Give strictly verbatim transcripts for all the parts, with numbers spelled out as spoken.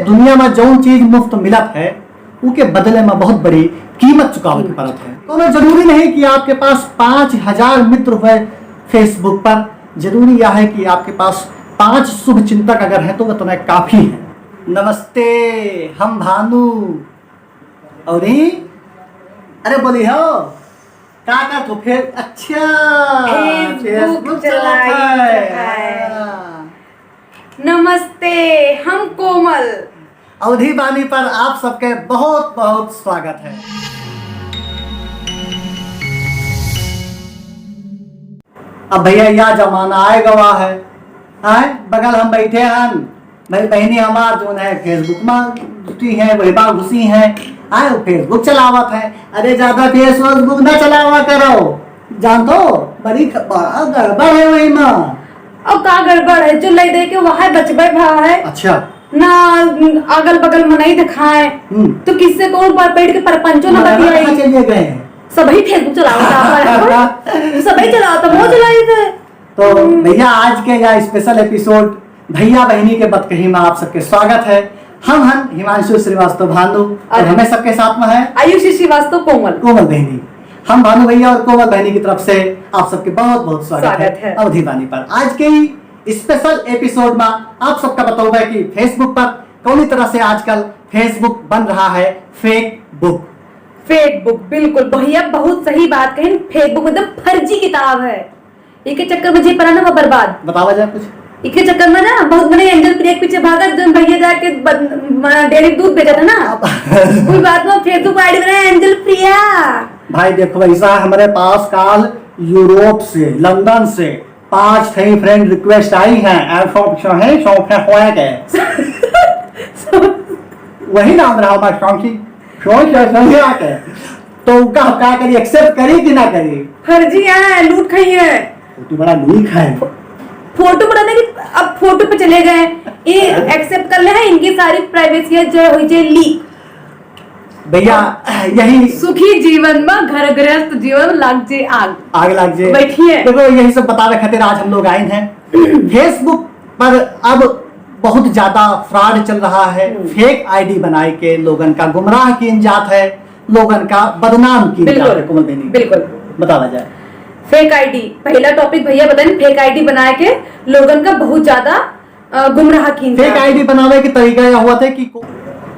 दुनिया मा जौन चीज मुफ्त मिलत है, उके बदले मा बहुत बड़ी कीमत चुकावे के पड़त है। कौनो जरूरी नहीं कि आपके पास पाँच हजार मित्र हुए Facebook पर, जरूरी यह है कि आपके पास पाँच शुभ चिंतक अगर हैं तो उतना काफी है। नमस्ते, हम भानु। और ही, अरे बोली हो, का का तो फिर, अच्छा, Facebook Facebook चलावत चलावत है। है। हाँ। नमस्ते, हम कोमल। अवधी बानी पर आप सबके बहुत बहुत स्वागत है। अब भैया, या जमाना आए गवा है, आए बगल हम बैठे हन, भाई बहनी हमार जौन है Facebook मा घुसी है, वही बा घुसी है, आए Facebook चलावत है। अरे ज्यादा Facebook ना चलावा करो, जान तो बड़ी ख-, बड़ा गड़बड़ है वही मा। अब का गड़बड़ है, जो ले दे के वहाँ बचबे भा है। अच्छा। ना अगल बगल मनई दिखाए, हम्म। तो किससे कौन पर बैठ के परपंचो ना मगर बतियाई। कहाँ चलिए गए हैं? सबही Facebook चलावत है, सबही चलावत है, मोह चलाई थे। तो हम्म। भैया, आज के या special episode भैया बहनी के बतकही मा आप सबके स्वागत है। हम हन हिमांशु श्रीवास्तव भानु और और हमें सबके साथ मा है आयुषी श्रीवास्तव कोमल। कोमल बहनी। हम भानु भैया और कोमल बहनी की तरफ से आप सबके बहुत बहुत स्वागत है स्वागत है। अवधी बानी पर। आज के ही special episode मा आप सबका बतौबे कि Facebook पर कौनी तरह से आजकल Facebook बन रहा है fake book। Fake book, बिल्कुल भैया, बहुत सही बात कही। Facebook मतलब फर्जी किताब है। इके चक्कर मा जे परा ना वो बर्बाद। बतावा जाए कुछ। इके चक्कर मा ना बहुत बड़े एंजल प्रिया के पीछे भागत, जो भैया जाके बद-, म-, डेयरी दूध बेचत है ना। अब कोई बात ना, Facebook पर ID बनाए एंजल प्रिया। भाई देखो, ऐसा हमारे पास काल यूरोप से, लंदन से पांच ठे friend request आई हैं, alpha पीछे है, सौ फे होए के। वही नाम रहा हमारे सॉन्ग की, सौ से सौ आके। तो उनका हम का करी, accept करी कि ना करी? फर्जी है, लूट खाई है। वो तो बड़ा नीक है। फोटो बड़ा नहीं, अब फोटो पे चले गए, ये accept कर ले हैं, इनकी सारी privacy है, जो हुई जे leak। भैया, यही सुखी जीवन मा घर गृहस्थ जीवन लाग जे आग। आग लाग जे। बैठिए। देखो, यही सब बतावे खातिर आज हम लोग आए हैं। Facebook पर अब बहुत ज्यादा fraud चल रहा है। हम्म। Fake ID बनाए के लोगन का गुमराह कीन जात है, लोगन का बदनाम कीन जात है। बिल्कुल। कोमल बहनी, बिल्कुल। बतावा जाए। Fake ID, पहला topic भैया बताएं, fake ID बनाए के लोगन का बहुत ज्यादा अ, गुमराह कीन fake जात। ID बनावे के तरीका यह हुआ था कि को-,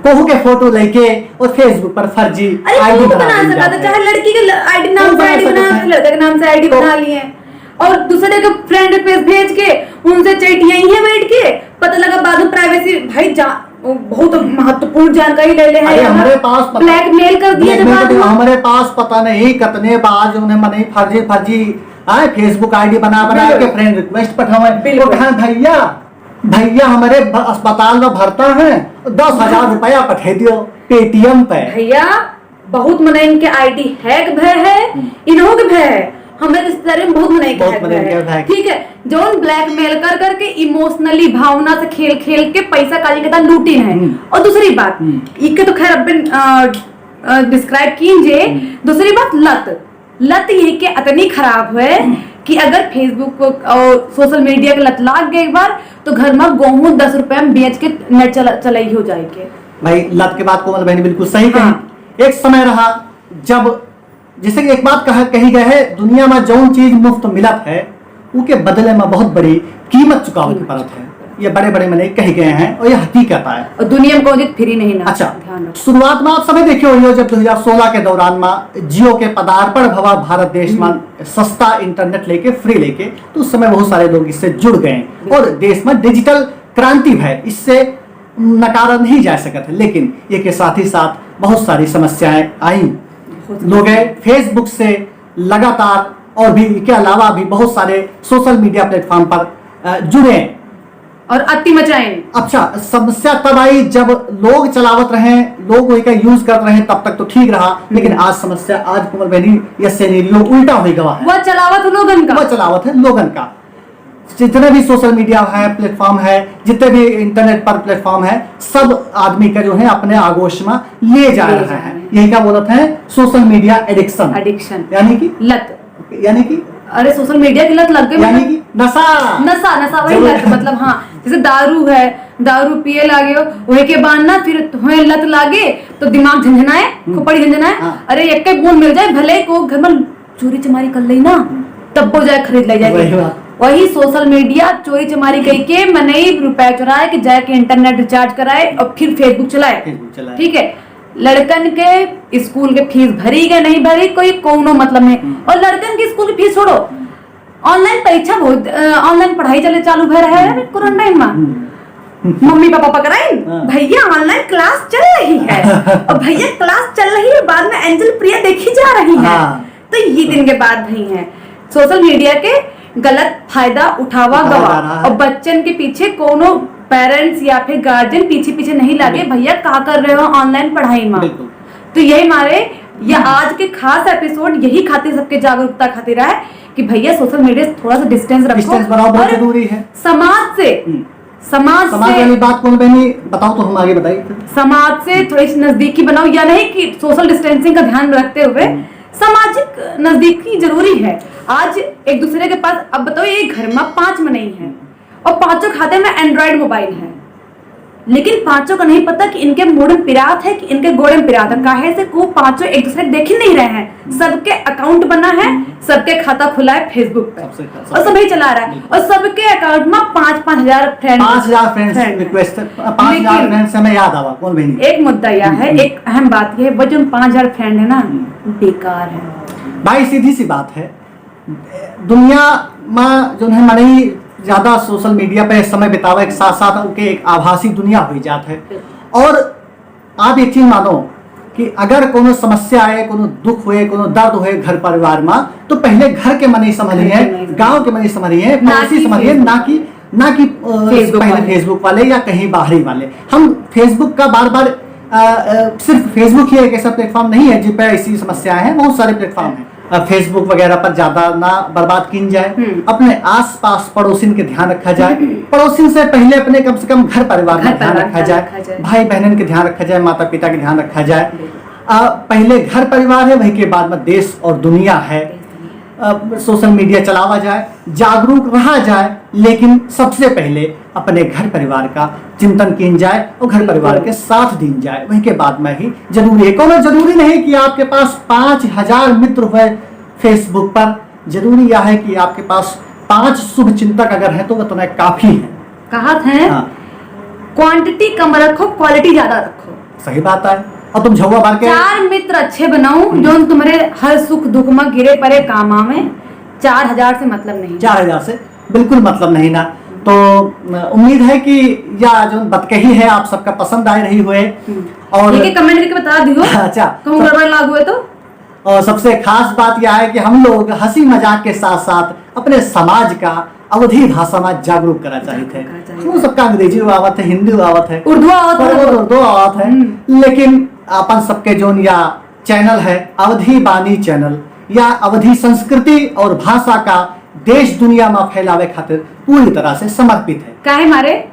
कोहू के फोटो लेके और Facebook पर फर्जी अरे, ID कोहू बना बना लीन सकता जात था, है। चाहे लड़की के ल-, ID नाम कोहू से बना ID सकता बना, है। लड़का के नाम से ID तो बना लिए। और दूसरे के friend request भेज के उनसे चैटियाई है बैठ के, पता लगा बाद में privacy, भाई जा, बहुत महत्वपूर्ण जानकारी ले ले है अरे, यहाँ। हमारे पास पता, blackmail कर दिए blackmail कर बाद दिए। में। हमारे पास पता नहीं कितने बार जो उन्हें मने फर्जी, फर्जी, हाँ, Facebook ID बना, बना के बिल्कुल। Friend request पठावे। बिल्कुल। वो कहा, "भैया, भैया हमारे भ-, अस्पताल में भरता है, दस हजार रुपया पठा दियो Paytm पे।" भैया, बहुत मनइन के ID hack भय है, हम्म। इन्हों के भय है, हमारे रिश्तेदारी में बहुत मनइन के बहुत hack भय है। ठीक है, जौन blackmail कर करके emotionally भावना से खेल खेल के पैसा काली के लूटिन है। हम्म। और दूसरी बात, हम्म। इके तो खैर अब, अ, अ, describe कीजिए। हम्म। दूसरी बात, लत, लत ये के अतनी खराब है हम्म। कि अगर Facebook और social media के लत लाग गए एक बार, तो घर में गेहूं दस रुपया में बेच के net चला, चलाई हो जाए के। भाई, लत के बात कोमल बहनी बिल्कुल सही कही। हाँ। एक समय रहा जब, जैसे कि एक बात कहा, कही गई है, दुनिया में जौन चीज मुफ्त मिलत है, उके बदले में बहुत बड़ी कीमत चुकावे के पड़त है। ये बड़े-बड़े मनई कह गए हैं और ये हकीकत है। और दुनिया में कौन चीज free नहीं ना। अच्छा, ध्यान रखो। शुरुआत में आप सभी देखे होइहो, जब दो हज़ार सोलह के दौरान में Jio के पदार्पण भवा भारत देश में हम्म। सस्ता internet लेके, free लेके, तो उस समय बहुत सारे लोग इससे जुड़ गए बिल्कुल। और देश में digital क्रांति भय, इससे नकारा नहीं जा सकत है। लेकिन ये के साथ ही साथ बहुत सारी समस्याएं आई। बहुत लोग समस्या। Facebook से लगातार और भी के अलावा भी बहुत सारे social media platform पर, अ, जुड़े। और अति मचाएं। अच्छा, समस्या तब आई जब लोग चलावत रहे, लोग वही का use करत रहे, तब तक तो ठीक रहा, हम्म। लेकिन आज समस्या, आज कोमल बहनी, यह scenario उल्टा हो गवा है। वह चलावत है लोगन का। वह चलावत है लोगन का। जितने भी social media है, platform है, जितने भी internet पर platform है, सब आदमी का जो है अपने आगोश में ले जा ले रहा जा है। रहे हैं। यही का बोलत है social media addiction। Addiction। यानी कि लत। यानी कि अरे, social media की लत लग गई, यानी मतलब कि नशा। नशा, नशा वही जरूर। लत, मतलब, हाँ, जैसे दारू है, दारू पिए लागे हो, वही के बाद ना फिर तुम्हें लत लागे तो दिमाग झंझनाए, हम्म। खोपड़ी झंझनाए। हाँ। अरे, एक बूंद मिल जाए, भले को घर में चोरी चमारी कर ले ना, हम्म। तब वो जाए खरीद ले जाए। वही बात। वही social media चोरी चमारी कई के मनई रुपया चुराए कि जाए के internet recharge कराए और फिर Facebook चलाए। Facebook चलाए। ठीक है, लड़कन के school के fees भरी के नहीं भरी, कोई कौनो मतलब नहीं। हम्म। और लड़कन के school की fees छोड़ो, हम्म। Online परीक्षा बहुत, अ, online पढ़ाई चले, चालू भय रहे है quarantine में। हम्म। मम्मी पापा पकड़ाइन, हाँ। भैया online class चल रही है। और भैया class चल रही है, बाद में एंजल प्रिया देखी जा रही है। हाँ। तो ये दिन के बाद भई है, social media के गलत फायदा उठावा उठावा गवा। जा रहा है। और बच्चन के पीछे कोनो parents या फिर guardian पीछे पीछे नहीं लागे, बिल्कुल। भैया का कर रहे हो online पढ़ाई में। बिल्कुल। तो यही मारे या हम्म। आज के खास episode यही खातिर सबके जागरूकता खातिर है कि भैया social media से थोड़ा सा distance रखो। Distance बनाओ, बहुत और जरूरी है। समाज से, हम्म। समाज समाज से वाली बात कौन बहनी, बताओ तो हम आगे बताइए फिर। समाज से थोड़ी सी नजदीकी बनाओ, या नहीं कि social distancing का ध्यान रखते हुए हम्म। सामाजिक नजदीकी जरूरी है। आज एक दूसरे के पास, अब बताओ, ये घर में पांच मनई है और पांचों खाते में Android mobile है, लेकिन पांचों का नहीं पता कि इनके मुड़े पिरात है कि इनके गोड़े में पिरात है। काहे से को पांचों एक दूसरे के देख ही नहीं रहे हैं। सबके account बना है, सबके खाता खुला है Facebook पे सबसे, और सबसे। सभी चला रहा है। बिल्कुल। और सबके account में पाँच पाँच हजार friend, पाँच हजार friends friend है। Request, पाँच हजार लेकिन friends हमें याद आवा, कौन बहनी? एक मुद्दा यह है, हम्म। एक अहम बात यह है, वो जो पाँच हजार friend है ना, हम्म। बेकार है। भाई, सीधी सी बात है, दुनिया में जो है मनई ज्यादा social media पे समय बितावे के साथ साथ उनके एक आभासी दुनिया हुई जात है। बिल्कुल। और आप यकीन मानो कि अगर कोनो समस्या आए, कोनो दुख होए, कोनो दर्द होए घर परिवार में, तो पहले घर के मनई संभलिए, घर के मनई संभलिए। गांव के मनई संभलिए, ना पड़ोसी कि संभलिए, Facebook। ना कि, ना कि, अ, Facebook पहले वाले। Facebook वाले या कहीं बाहरी वाले। हम Facebook का बार-बार, अ, अ, सिर्फ Facebook ही एक ऐसा platform नहीं है जिस पे ऐसी समस्याएं हैं, बहुत सारे platform हैं। अ, Facebook वगैरह पर ज्यादा ना बर्बाद कीन जाए। हम्म। अपने आसपास पड़ोसिन के ध्यान रखा जाए। हम्म। पड़ोसिन से पहले अपने कम से कम घर परिवार घर में ध्यान परिवार रखा ध्यान जाए। रखा जाए। भाई बहनन के ध्यान रखा जाए, माता पिता के ध्यान रखा जाए। बिल्कुल। अ, पहले घर परिवार है, वही के बाद में देश और दुनिया है। देश दुनिया। अ, social media चलावा जाए, जागरूक रहा जाए, लेकिन सबसे पहले अपने घर परिवार का चिंतन कीन जाए और घर परिवार बिल्कुल। के साथ दीन जाए, वही के बाद में ही जरूरी है। कोनो जरूरी नहीं कि आपके पास पाँच हजार मित्र हुए Facebook पर, जरूरी यह है कि आपके पास पाँच शुभ चिंतक अगर हैं तो वो तुम्हें काफी है। कहा थे, हाँ। Quantity कम रखो, quality ज्यादा रखो। सही बात है। और तुम झउआ भर के चार मित्र अच्छे बनाओ, हम्म। जो तुम्हारे हर सुख दुख में गिरे परे काम आवे। चार हजार से मतलब नहीं। चार हजार से बिल्कुल मतलब नहीं ना। तो, अ, उम्मीद है कि या जो बतकही है आप सबका पसंद आ रही हुए। हम्म। और लिख के comment करके बता दियो। अच्छा। कहूँ तो गड़बड़ लागू है तो। और सबसे खास बात यह है कि हम लोग हंसी मजाक के साथ साथ अपने समाज का अवधी भाषा में जागरूक करा चाहित है। जागरूक करा चाहित है। हम सबका अंग्रेजी आवत है, हिंदी आवत है, उर्दू आवत है। उर्दू आवत है। हम्म। लेकिन अपन सबके जोन या channel है अवधी बानी channel, या अवधी संस्कृति और भाषा का देश दुनिया में फैलावे खातिर पूरी तरह से समर्पित है। काहे मारे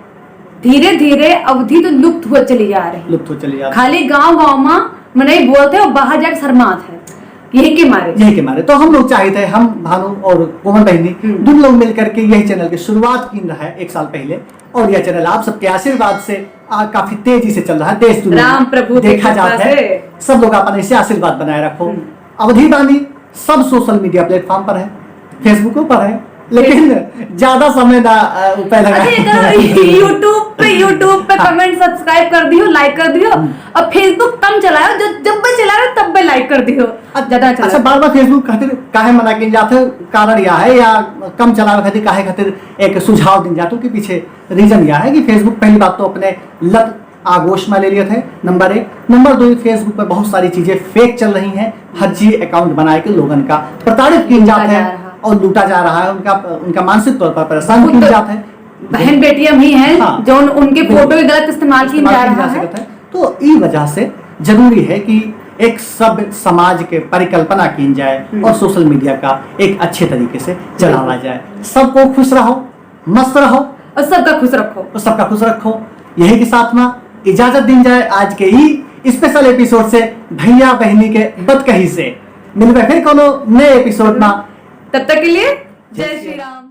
धीरे धीरे अवधी तो लुप्त हुआ चली जा रही। लुप्त हुआ चली जा रही। खाली गांव गांव में मनई बोलते और बाहर जाके शर्मात है, यही के मारे। यही के मारे। तो हम लोग चाहित है, हम भानु और कोमल बहनी हम्म। दोनों लोग मिलकर के यही channel की शुरुआत कीन रहा है एक साल पहले, और यह channel आप सबके आशीर्वाद से आ, काफी तेजी से चल रहा है। देश दुनिया राम प्रभु की देखा कृपा जाता है। से। सब लोग अपन ऐसे आशीर्वाद बनाए रखो। हम्म। अवधी बानी सब social media platform पर है, Facebook पर है, लेकिन ज्यादा समय ना, अ, ऊपर लगा। अच्छा, ये करो, YouTube पे, YouTube पे हाँ। Comment, subscribe कर दियो, like कर दियो, हम्म। और Facebook कम चलायो, जब, जब भी चलायो, तब भी like कर दियो। अब ज्यादा चलायो। अच्छा, बार-बार Facebook खातिर काहे मना किया जाता है? कारण यह है या कम चलावे खातिर काहे खातिर एक सुझाव दिन जाता हूँ कि पीछे reason यह है कि Facebook पहली बात तो अपने लत आगोश में ले लिए थे, नंबर एक। नंबर दो, Facebook पे बहुत सारी चीजें fake चल रही हैं, फर्जी account बनाए के लोगन का प्रताड़ित किया लूटा जाता जा है रहा। और लूटा जा रहा है, उनका, उनका मानसिक तौर पर परेशान खुद किया जाता है। बहन बेटियां भी हैं हाँ। जो उन-, उनके बिल्कुल। फोटो के गलत इस्तेमाल किया इस्तेमाल जा किया रहा जा है। सकता है। तो ई वजह से जरूरी है कि एक सभ्य समाज के परिकल्पना की जाए हम्म। और social media का एक अच्छे तरीके से चलावा बिल्कुल। जाए। सबको खुश रहो, मस्त रहो। और सबका खुश रखो। और सबका खुश रखो। यही के साथ में इजाजत दीन जाए आज के ई special episode से, भैया बहनी के बतकही से। मिलबे फिर कोनो नए episode में। तब तक के लिए जय श्री राम।